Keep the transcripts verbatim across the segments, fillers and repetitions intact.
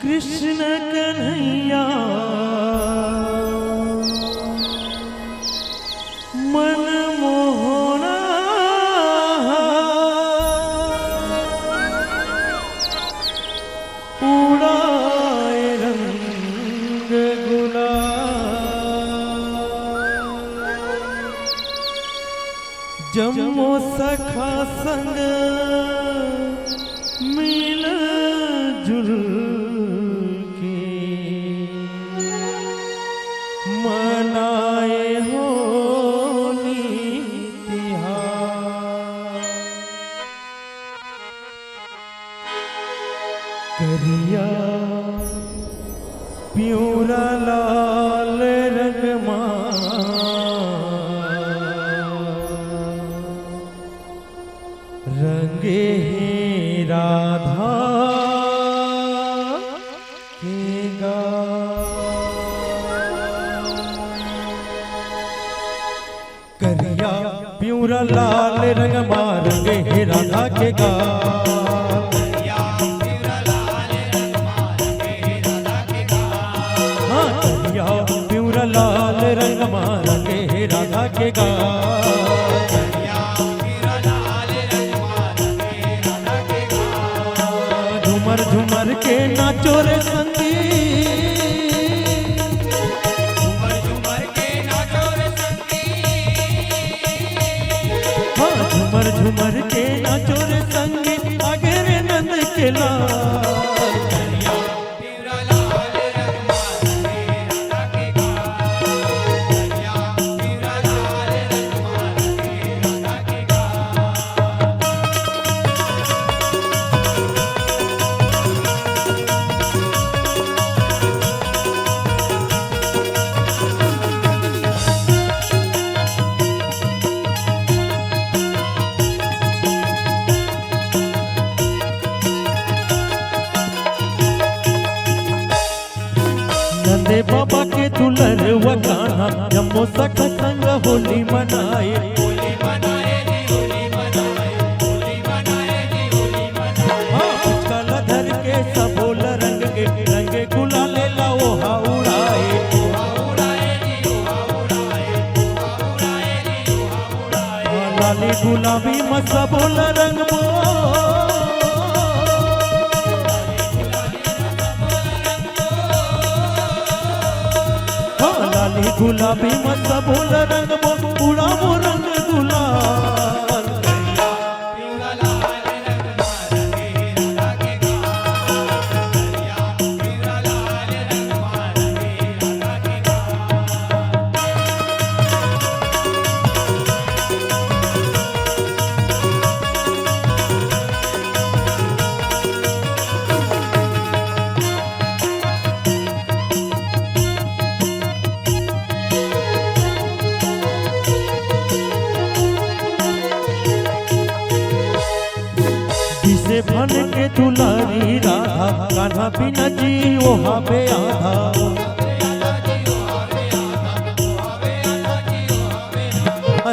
कृष्ण कन्हैया मन मोहना उड़ाए रंग गुलाल। जम्मो सखा संग मिल जुल के मनाए होली तिहार। करिया पिंवरा लाल रंग मा रंगे हे राधा के गाल। करिया पिंवरा लाल रंग मा रंगे हे राधा के गाल। हाँ, करिया पिंवरा लाल रंग मा रंगे हे राधा के गाल। झूमर झूमर के नाचो रे संगी। हाँ, झूमर झूमर के नाचो रे संगी, आगे रे नंद के लाल। नंदे बाबा के दुलरवा कान्हा, जम्मो सखा संग होली मनाए। हाँ, पिचका ला धर के सबो ला रंग के, रंगे गुलाल ला ओहा उड़ाए। हाँ, लाली गुलाबी मा सबो ला रंगबो। हाँ, लाली गुलाबी मा सबो ला रंगबो, उड़ाबो रंग गुलाल। जिसे बन के दुलारी राधा, कान्हा बिना जी ओहा बेआधा।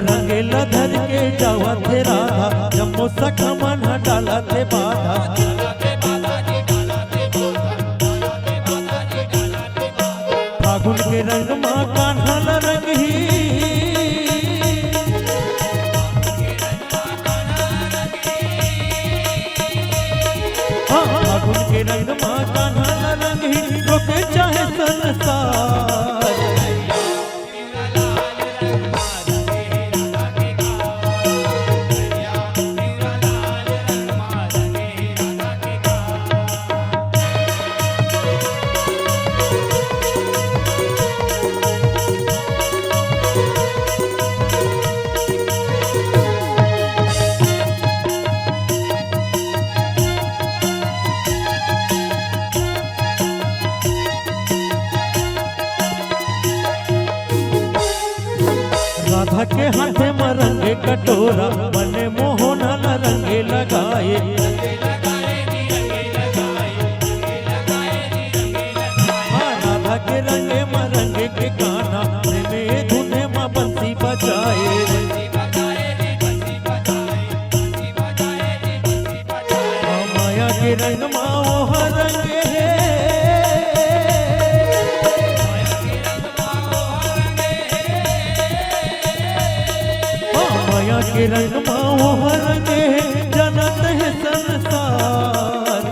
रंगे ला धर के जावत हे राधा, जम्मो सखा मन ह डालत हे बाधा। फागुन के रंग मा कान्हा ला रंगही। हाँ, फागुन के रंग मा कान्हा ला रंगही, रोके चाहे संसार। राधा के हाथे म रंगे कटोरा, मने मोहना ला रंगे लगाए। हाँ, राधा के रंगे म रंगे के कान्हा, प्रेमे धुने म बंसी बजाए। हाँ, माया के रंग मा ओह रंगे हे। के रंग मा ओहर के जानत हे संसार।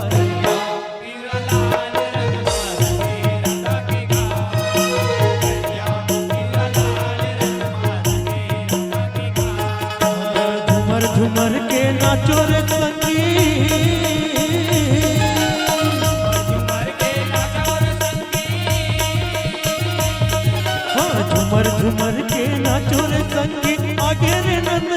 झुमर झुमर के नाचो रे संगी। हाँ, झुमर झुमर के नाचो रे संगी, आगे रे नन